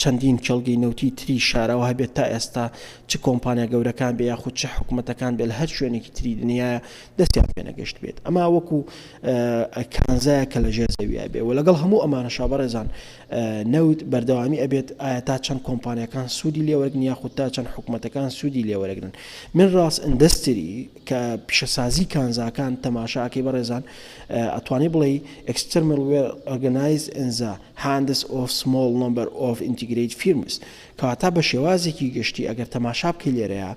چەندین کێڵگەی نەوتی تری شاراوە هەبێت تا ئێستا چ کۆمپانیا گەورەکان بێ یاخود چ حکومەتەکان بێ لە هەر شوێنێکی تری دنیاە دەستیان پێ نەگەشت بێت ئەما وەکو کانزایە کە لە ژێر زەویە بێ و لەگەڵ هەموو ئەمانەشا بەڕێزان نەوت بەردەوامی ئەبێت ئایا تا چەند کۆمپانیاکان سوودی لێوەرگن یاخود تا چەند حکومەتەکان سوودی لێوەرەگرن minerals industry کە پیشەسازی کانزاکان تەماشاکەی بەڕێزان ئەتوانی بڵێی extremely well organized in the hands of small number of integrated firms کەواتە بە شێوازێکی گشتی ئەگەر تەماشا بکەی لێرەیە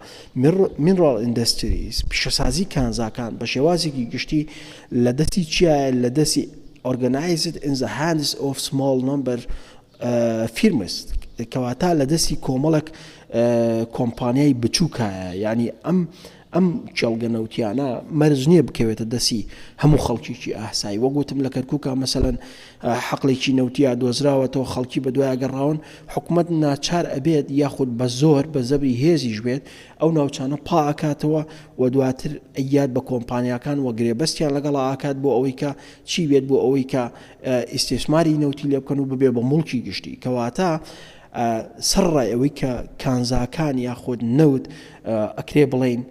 mineral industries پیشەسازی کانزاکان بە شێوازێکی گشتی لە دەستی چیایە لە دەستی organized in the hands of small number firms کەواتە لە دەستی کۆمەڵێک کۆمپانیای بچووکایە یعنی ئەم ئەم کێڵگە نەوتیانە مەرج نییە بکەوێتە دەستی هەموو خەڵکیکی ئاسایی وەک وتم لە کەرکووکا مەسەلەن حەقلێکی نەوتیا دۆزراوەتەوە خەڵکی بە دوای گەڕاون حکوومەت ناچار ئەبێت یاخود بە زۆر بە زەبری هێزیش بێت ئەو ناوچانە پا ئەکاتەوە و دواتر ئەیات بە کۆمپانیاکان و گرێبەستیان لەگەڵا ئاکات بۆ ئەوەی کە چی بێت بۆ ئەوەی کە ئیستیسماری نەوتی لێ بکەن و ببێ بە موڵکی گشتی کەواتە سەرەڕای ئەوەی کە کانزاکان یاخود نەوت ئەکرێ بڵێین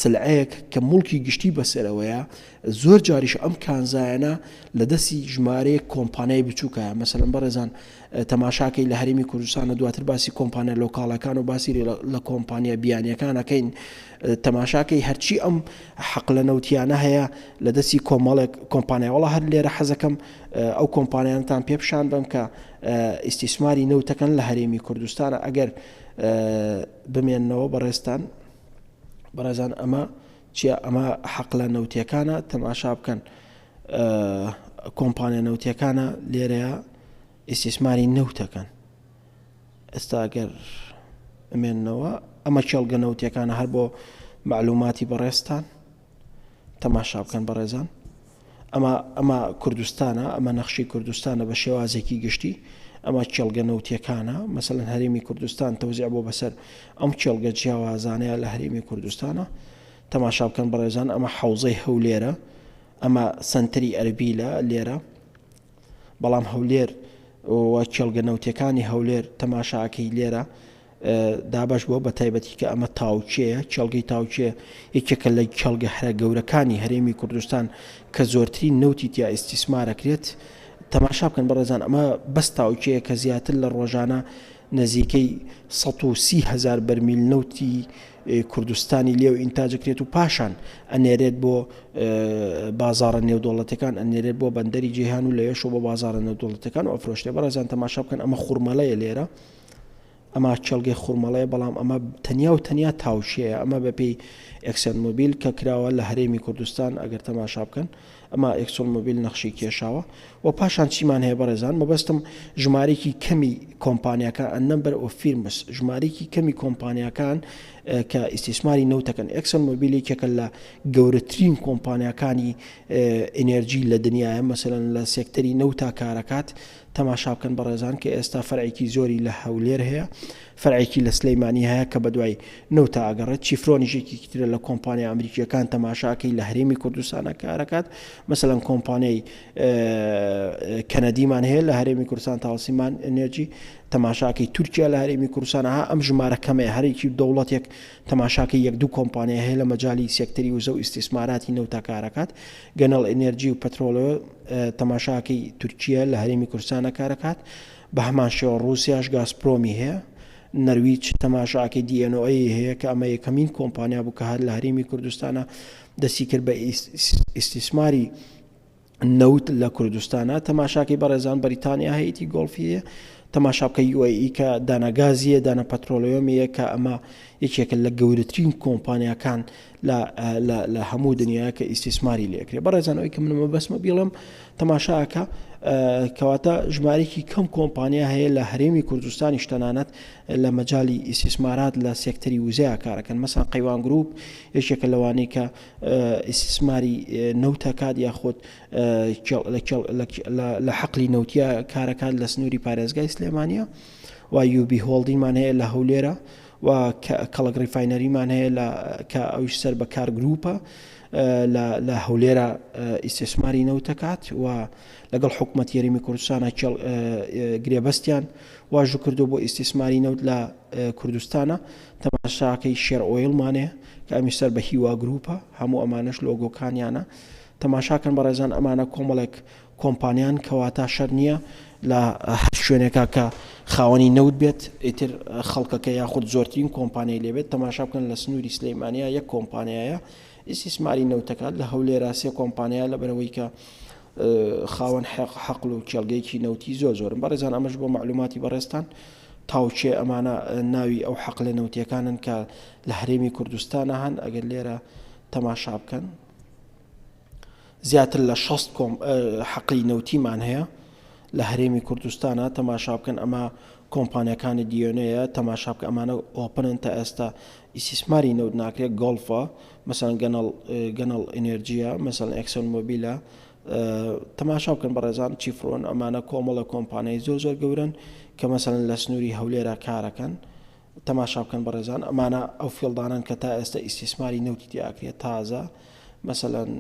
سلعەیەک کە موڵکی گشتی بەسەرەوەیە زۆر جاریش ئەم کانزایانە لە دەستی ژمارەیەک کۆمپانیای بچووکە مەسەلەن بەڕێزان تەماشاکەی لە هەرێمی کوردستانە دواتر باسی کۆمپانیا local ەکان و باسی لە کۆمپانیا بیانیەکانەکەین تەماشاکەی هەرچی ئەم حەقلە نەوتیانە هەیە لە دەستی کۆمەڵێک کۆمپانیا وڵا هەر لێرە حەزەکەم ئەو کۆمپانیانتان پێ پیشان بەم کە ئیستیسماری نەوتەکەن لە هەرێمی کوردستانە ئەگەر بمێننەوە بەڕێزتان بەڕێزان ئەمە چیە ئەمە حەقلە نەوتیەکانە تەماشا بکەن کۆمپانیا نەوتیەکانە لێرەیە ئیستیسماری نەوتەکەن ئێستا گەر ئەمێننەوە ئەمە کێڵگە نەوتیەکانە هەر بۆ معلوماتی بەڕێزتان تەماشا بکەن بەڕێزان ئەمە ئەمە کوردستانە ئەمە نەخشی کوردستانە بە شێوازێکی گشتی ئەمە کێڵگە نەوتیەکانە مەسەلەن هەرێمی کوردستان تەوزیع بۆ بەسەر ئەم کێڵگە جیاوازانەیە لە هەرێمی کوردستانە تەماشا بکەن بەڕێزان ئەمە حەوزەی هەولێرە ئەمە سنتەری ئەربیلە لێرە بەڵام هەولێر و کێڵگە نەوتیەکانی هەولێر تەماشاکەی لێرە دابەش بووە بە تایبەتی کە ئەمە تاوکێیە کێڵگەی تاوکێ یەکێکە لە کێڵگە هەرە گەورەکانی هەرێمی کوردستان کە زۆرترین نەوتی تیا ئیستیسمارەکرێت تەماشا بکەن بەڕێزان ئەمە بەس تاوکێیە کە زیاتر لە ڕۆژانە نزیکەی 130 هزار بەرمیل نەوتی کوردستانی لێو ئینتاجەکرێت و پاشان ئەنێرێت بۆ بازاڕە نێودەوڵەتەکان ئەنێرێت بۆ بەندەری جیهان و لەوێشەوە بۆ بازاڕە نێودەوڵەتەکان و ئەفرۆشتێ بەڕێزان تەماشا بکەن ئەمە خورمەڵەیە لێرە ئەمە کێڵگەی خورمەڵەیە بەڵام ئەمە تەنیا و تەنیا تاوشێیە ئەمە بەپێی ئێکسۆن مۆبیل کە کراوە لە هەرێمی کوردستان ئەگەر تەماشا بکەن ئەمە ئێکسۆن مۆبیل نەخشی کێشاوە و پاشان چیمان هەیە بەڕێزان مەبەستم ژمارێکی کەمی کۆمپانیاکان a number of firms ژمارێکی کەمی کۆمپانیاکان کە ئیستیسماری نەوتەکەن ئێکسۆن مۆبیل یەکێکە لە گەورەترین کۆمپانیاکانی ئێنێرجی لە دنیاە مەسەلەن لە سێکتەری نەوتا کارەکات تەماشا بکەن بەڕێزان کە ئێستا فەرعێکی زۆری لە هەولێر هەیە فەرعێکی لە سلەیمانی هەیە کە بەدوای نەوتا ئەگەڕێت چیفرۆنیش یەکێکی ترە لە کۆمپانیا ئەمریکیەکان تەماشاکەی لە هەرێمی کوردستانە کارەکات مەسەلەن کۆمپانیای کەنەدیمان هەیە لە هەرێمی کوردستان تاوسیمان ئەنێرجی تەماشاکەی تورکیا لە هەرێمی کوردستان ها ئەم ژمارە کەمەیە هەرێکی دەوڵەتێک تەماشاکەی یەک دوو کۆمپانیا هەیە لە مەجای سێکتەری وزە و ئیستیسماراتی نەوتا کارەکات گەنەڵ ئەنێرجی و پەترۆلۆ تەماشاکەی تورکیە لە هەرێمی کوردستانە کارەکات بە هەمان شێوە ڕووسیاش گازپرۆمی هەیە نەرویج تەماشاکەی DNO هەیە کە ئەمە یەکەمین کۆمپانیا بوو کە هەر لە هەرێمی کوردستانە دەستی کرد بە ئیستیسماری نەوت لە کوردستانە تەماشاکەی بەڕێزان بەریتانیا هەیەی گۆڵفی هەیە تەماشا بکە UAE کە داناگازیە دانا پەترۆلیۆمیە کە ئەمە یەکێکە لە گەورەترین کۆمپانیاکان لە لە لە هەموو دنیا کە ئیستیسماری لێکرێ بەڕێزان ئەوەی کە من مەبەستمە بیڵێم تەماشاکە کەواتە ژمارێکی کەم کۆمپانیا هەیە لە هەرێمی کوردستانیش تەنانەت لە مەجای ئیستیسمارات لە سێکتەری وزەیە کارەکەن مەسان قەیوان گروپ یەکێکە لەوانەی کە ئیستیسماری نەوتەکات یاخود لە حەقلی نەوتە کارەکات لە سنووری پارێزگای سلێمانە و یوبی هۆڵدینمان هەیە لە هەولێرە و کەڵک refinery مان هەیە لە کە ئەویش سەر بە کار گروپە. لە هەولێرە ئیستیسماری نەوتەکات و لەگەڵ حکومەتی هەرێمی کوردستانە کێڵ گرێبەستیان واژوو کردو بۆ ئیستیسماری نەوت لە کوردستانە تەماشاکەی شێر ئۆیڵمانێ کە ئەمی سەر بە هیوا گروپە هەموو ئەمانەش لۆگۆکانیانە تەماشاکەن بەڕێزان ئەمانە کۆمەڵێک کۆمپانیان کەواتە شەر نییە لە هەر شوێنێکا کە خاوەنی نەوت بێت ئیتر خەڵکەکە یاخود زۆرترین کۆمپانیای لێبێت تەماشا بکەن لە سنووری سلەیمانیا یەک کۆمپانیایە ئیسیسماری نەوتەکە لە هەولێرا سێ کۆمپانیا لەبەرەوەی کە خاوەن حەق حەقل و کێڵگەیەکی نەوتی زۆر زۆرن بەڕێزان ئەمەش بۆ معلوماتی بەڕێزتان تاوچێ ئەمانە ناوی ئەو حەقلە نەوتیەکانن کە لە هەرێمی کوردستانە هەن ئەگەر لێرە تەماشا بکەن زیاتر لە 60 کۆم حەقلی نەوتیمان هەیە لە هەرێمی کوردستانە تەماشا بکەن ئەمە کۆمپانیەکانی دیۆنەیە تەماشا بکە ئەمانە open ن تا ئێستا ئیسیسماری نەوت ناکرێت گۆڵفە مەسەن گەنەڵ گەنەڵ ئینێرجیە مەسەن ئێکسۆن مۆبیلە تەماشا بکەن بەڕێزان چیفرۆن ئەمانە کۆمەڵە کۆمپانیای زۆر زۆر گەورن کە مەسەن لە سنووری هەولێرە کارەکەن تەماشا بکەن بەڕێزان ئەمانە ئەو field انەن کە تا ئێستا ئیسیسماری نەوتی تیاکرێت تازە مەسەەن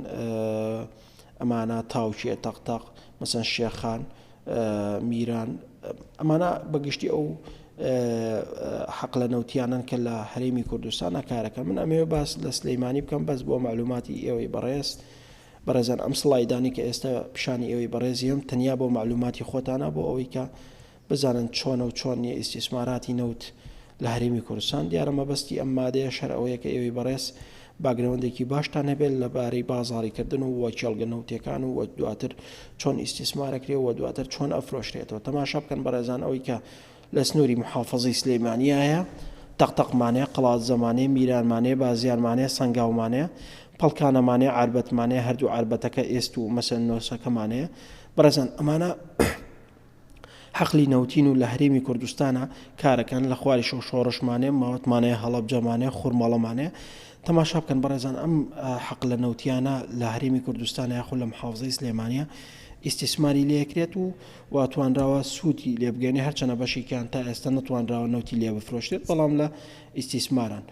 ئەمانە تاوچێ تەق تەق مەسەن شێخان میران ئەمانە بەگشتی ئەو حەقلە نەوتیانن کە لە هەرێمی کوردستانە کارەکە من ئەمەوێ باس لە سلەیمانی بکەم بەس بۆ معلوماتی ئێوەی بەڕێز بەڕێزان ئەم slide انی کە ئێستا پیشانی ئێوەی بەڕێزیم تەنیا بۆ معلوماتی خۆتانە بۆ ئەوەی کە بزانن چۆنە و چۆن نیە ئیستیسماراتی نەوت لە هەرێمی کوردستان، دیارە مەبەستی ئەم مادەیەش هەر ئەوەیە کە ئێوەی بەڕێز background ێکی باشتان هەبێت لە بارەی بازاڕی کردن و وە کێڵگە نەوتیەکان و وە دواتر چۆن ئیستیسمارەکرێ و دواتر چۆن ئەفرۆشرێتەوە تەماشا بکەن بەڕێزان ئەوەی کە لە سنووری محافەزەی سلەیمانیایە تەقتەقمانەیە قەڵادزەمانەیە میرانمانەیە بازیانمانەیە سەنگاومانەیە پەڵکانەمانەیە عاربەتمانەیە هەردوو عاربەتەکە ئێست و مەسەن نۆسەکەمانەیە بەڕێزان ئەمانە حەقلی نەوتین و لە هەرێمی کوردستانا کارەکەن لە خواریشەوە شۆڕشمانەیە ماوەتمانەیە هەڵەبجەمانەیە خورماڵەمانەیە تەماشا بکەن بەڕێزان ئەم حەقلە نەوتیانە لە هەرێمی کوردستان یاخود لە محافزەی سلێمانە ئیستیسماری لێکرێت و و توانراوە سوودی لێ بگەێنێ هەرچەنە بەشێکیان تا ئێستا نەتوانراوە نەوتی لێ بفرۆشرێت بەڵام لە ئیستیسماران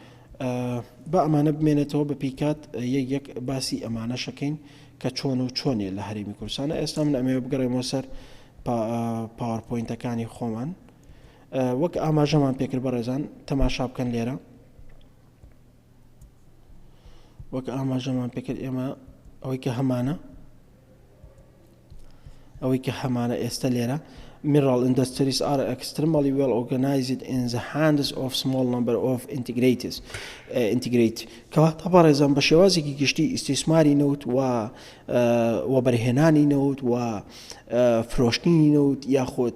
با ئەمانە بمێنێتەوە بە پیکات یەک یەک باسی ئەمانە شەکەین کە چۆن و چۆنیە لە هەرێمی کوردستانە ئێستا من ئەمەوێ بگەڕێمەوە سەر PowerPoint ەکانی خۆمان وەک ئاماژەمان پێکرد بەڕێزان تەماشا بکەن لێرە وەک ئاماژەمان پێکرد ئێمە ئەوەی کە هەمانە ئەوەی کە هەمانە ئێستا لێرە Mineral industries are extremely well organized in the hands of small number of integrators. Integrate. کەواتە بەڕێزان بە شێوازێکی گشتی ئیستیسماری نەوت و وەبەرهێنانی نەوت و فرۆشتنی نەوت یاخود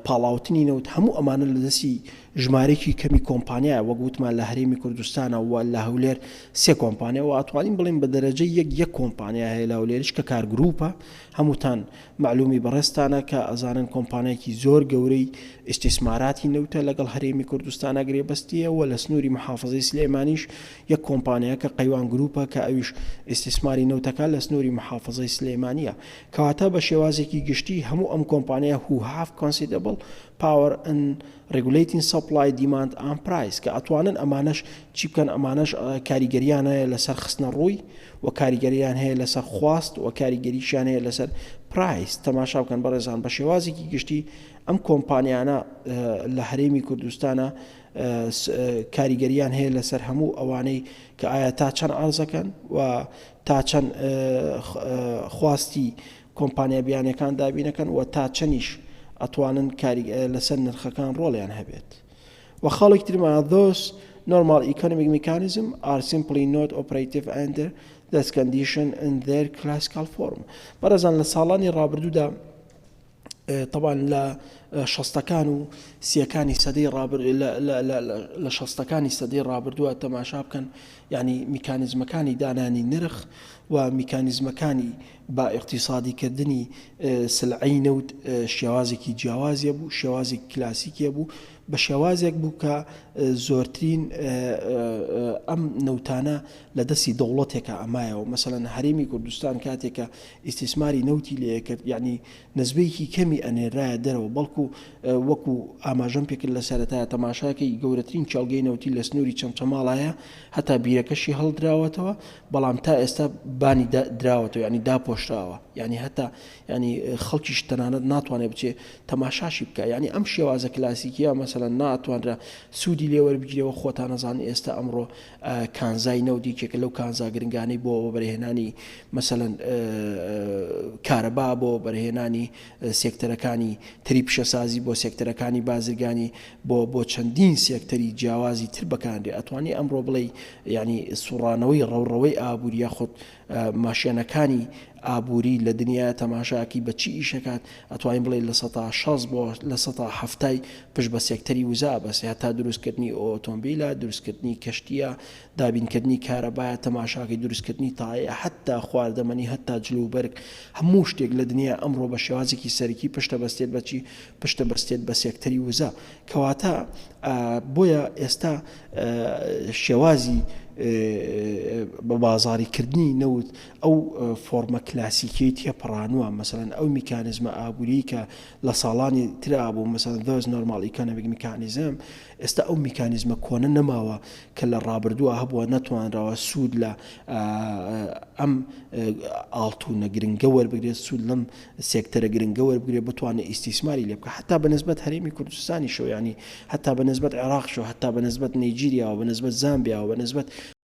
پاڵاوتنی نەوت هەموو ئەمانە لە دەستی ژمارەیەکی کەمی کۆمپانیایە وەک وتمان لە هەرێمی کوردستانە و لە هەولێر سێ کۆمپانیا و ئەتوانین بڵێین بە دەرەجەی یەک یەک کۆمپانیا هەیە لە هەولێریش کە کارگروپە هەمووتان مەعلومی بەڕێزتانە کە ئەزانن کۆمپانیایەکی زۆر گەورەی ئیستیسماراتی نەوتە لەگەڵ هەرێمی کوردستانا گرێبەستیە و لە سنووری محافزەی سلێمانیش یەک کۆمپانیا کە قەیوان گروپە کە ئەویش ئیستیسماری نەوتەکە لە سنووری محافزەی سلێمانیە کەواتە بە شێوازێکی گشتی هەموو ئەم کۆمپانیا who have considerable power in regulating supply demand and price کە ئەتوانن ئەمانەش چی بکەن ئەمانەش کاریگەریان هەیە لەسەر خستنە ڕووی و کاریگەریان هەیە لەسەر خواست و کاریگەریشیان هەیە لەسەر price تەماشا بکەن بەڕێزان بە شێوازێکی گشتی ئەم کۆمپانیانە لە هەرێمی کوردستانە کاریگەریان هەیە لەسەر هەموو ئەوانەی کە ئایا تا چەند عرضەکەن و تا چەند خواستی کۆمپانیا بیانیەکان دابینەکەن و تا چەنیش ئەتوانن کاری لەسەر نرخەکان ڕۆڵیان هەبێت و خاڵێکی ترمان those normal economic mechanism are simply not operative under this condition in their classical form بەڕێزان لە ساڵانی ڕابردوودا طبعا لە شەستەکان و سیەکانی سەدەی ڕابرد لە شەستەکانی سەدەی ڕابردووە تەماشا بکەن یعنی میکانیزمەکانی دانانی نرخ و میکانیزمەکانی بە ئیقتیسادی کردنی سلعەی نەوت شێوازێکی جیاوازیە بوو، شێوازێکی کلاسیکیە بوو، بە شێوازێک بوو کە زۆرترین ئەم نەوتانە لە دەستی دەوڵەتێکا ئەمایەوە، مەسەلەن هەرێمی کوردستان کاتێک کە ئیستیسماری نەوتی لێ کرد یەعنی نسبەیەکی کەمی ئەنێرایە دەرەوە بەڵکو. وەکو وەکو ئاماژەم پێکرد لە سەرەتایە تەماشاکەی گەورەترین کێڵگەی نەوتی لە سنووری چەمچەماڵایە هەتا بیرەکەشی هەڵدراوەتەوە بەڵام تا ئێستا بانی دراوەتەوە یعنی داپۆشراوە یعنی هەتا یعنی خەڵکیش تەنانەت ناتوانێت بچێ تەماشاشی بکە یعنی ئەم شێوازە کلاسیکیە مەسەلەن ناتوانرا سوودی لێوەربگیرەوە خۆتان نەزان ئێستا ئەمڕۆ کانزای نەوت یەکێکە لەو کانزا گرنگانەی بۆ وەبەرهێنانی مەسەلەن کارەبا بۆ وەبەرهێنانی سێکتەرەکانی تری پیشەسازی بۆ سێکتەرەکانی بازرگانی بۆ بۆ چەندین سێکتەری جیاوازی تر بەکاندێ ئەتوانی ئەمڕۆ بڵێ یعنی سوڕانەوەی ڕەوڕەوەی ئابووری یاخود ماشێنەکانی ئابووری لە دنیایا تەماشاکەی بە چی ئیشەکات ئەتوانین بڵێین 60% بۆ 70% پشت بە سێکتەری وزە ئەبەستێ هەتا دروستکردنی ئۆتۆمبیلە دروستکردنی کەشتیە دابینکردنی کارەبایە تەماشاکەی دروستکردنی تایە هەتا خواردەمەنی هەتا جلوبەرگ هەموو شتێک لە دنیا ئەمڕۆ بە شێوازێکی سەرەکی پشتە بەستێت بەچی پشتە بەستێت بە سێکتەری وزە کەواتە بۆیە ئێستا شێوازی بە بازاڕیکردنی نەوت ئەو فۆرمە کلاسیکیەی تێپەڕانووە، مەسەلەن ئەو میکانیزمە ئابووریەی کە لە ساڵانی ترا بوو، مەسەلەن those normal economic mechanism، ئێستا ئەو میکانیزمە کۆنە نەماوە کە لە ڕابردووە هەبووە، نەتوانراوە سوود لە ئەم ئاڵتوونە گرنگە وەربگرێت، سوود لەم سێکتەرە گرنگە وەربگرێت، بتوانێت ئیستیسماری لێ بکات، هەتا بە نسبەت هەرێمی کوردستانیشەوە، یانی هەتا بە نسبەت عێراقیشەوە، هەتا بە نسبەت نەیجیریاوە، بە نسبەت زامبیاوە، بە نسبەت.